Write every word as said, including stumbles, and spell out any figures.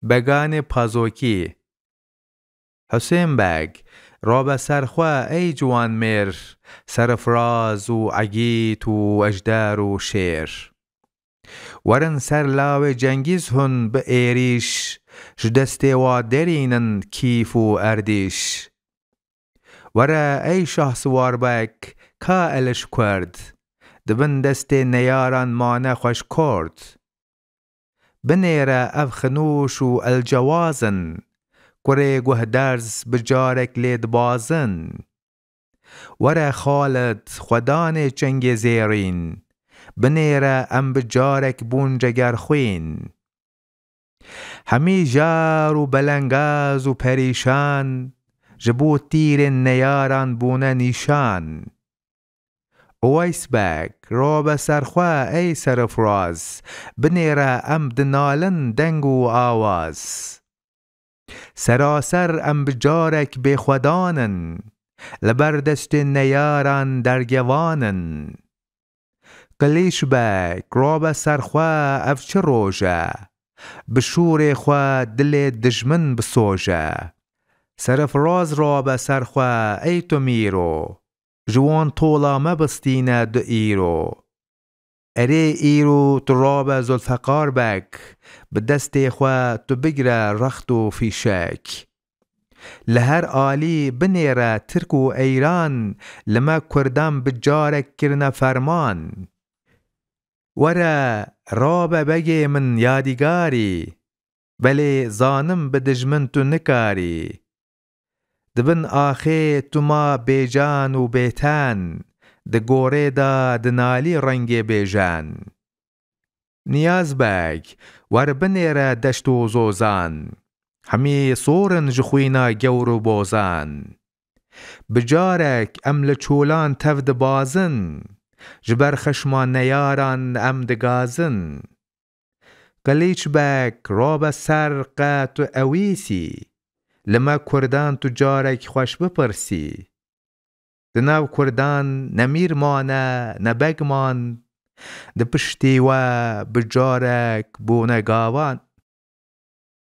Beganê Pazokî. Husên Beg, rabe ser xwe ey ciwan mêr, serifraz û egît û ejder û şêr. Werin ser lawê Cengîz hûn bi êrîş, ji destê wa derînin kîf û erdîş. Were ey Şahsiwar Beg, ka eliş kurd, di bin destê neyaran mane xweş kord. Binêre ev xinûş û elcewaz in, kurê guhderz bi carek lê dibazin. Were Xalid, xwedanê çengê zêrîn, binêre em bi carek bûn cegerxwîn. Hemî jar û belengaz û perîşan, ji bo tîrên neyaran bûne nîşan. Uweys Beg, rabe ser xwe ey serifraz, binêre em dinalin deng û awaz. Seraser em bi carek bêxwedan in, li ber destên neyaran dergevan in. Qilîç Beg, rabe ser xwe ev çi roj e, bi şûrê xwe dilê dijmin bisoje. Serifraz rabe ser xwe ey tu mîro, ji wan tola me bistîne du îro. Erê îro tu rabe Zulfeqar Beg, bi destê xwe tu bigire rext û fîşek. Li her alî binêre Tirk û Eyran, li me Kurdan bi carek kirine ferman. Were, rabe begê min yadîgarî, belê zanim bi dijmin tu nikarî. Di bin axê tu ma bêcan û bêten, di gorê de dinalî rengê bêjen. Niyaz Beg, wer binêre deşt û zozan, hemî sor in ji xwîna gewr û bozan. Bi carek em li çolan tev dibazin, ji ber xeşma neyaran em digazin. Qilîç Beg, rabe ser qe tu ewîsî, li me Kurdan tu carek xweş bipirsî. Di nav Kurdan ne mîr mane, ne beg man, di piştî we bi carek bûne gavan.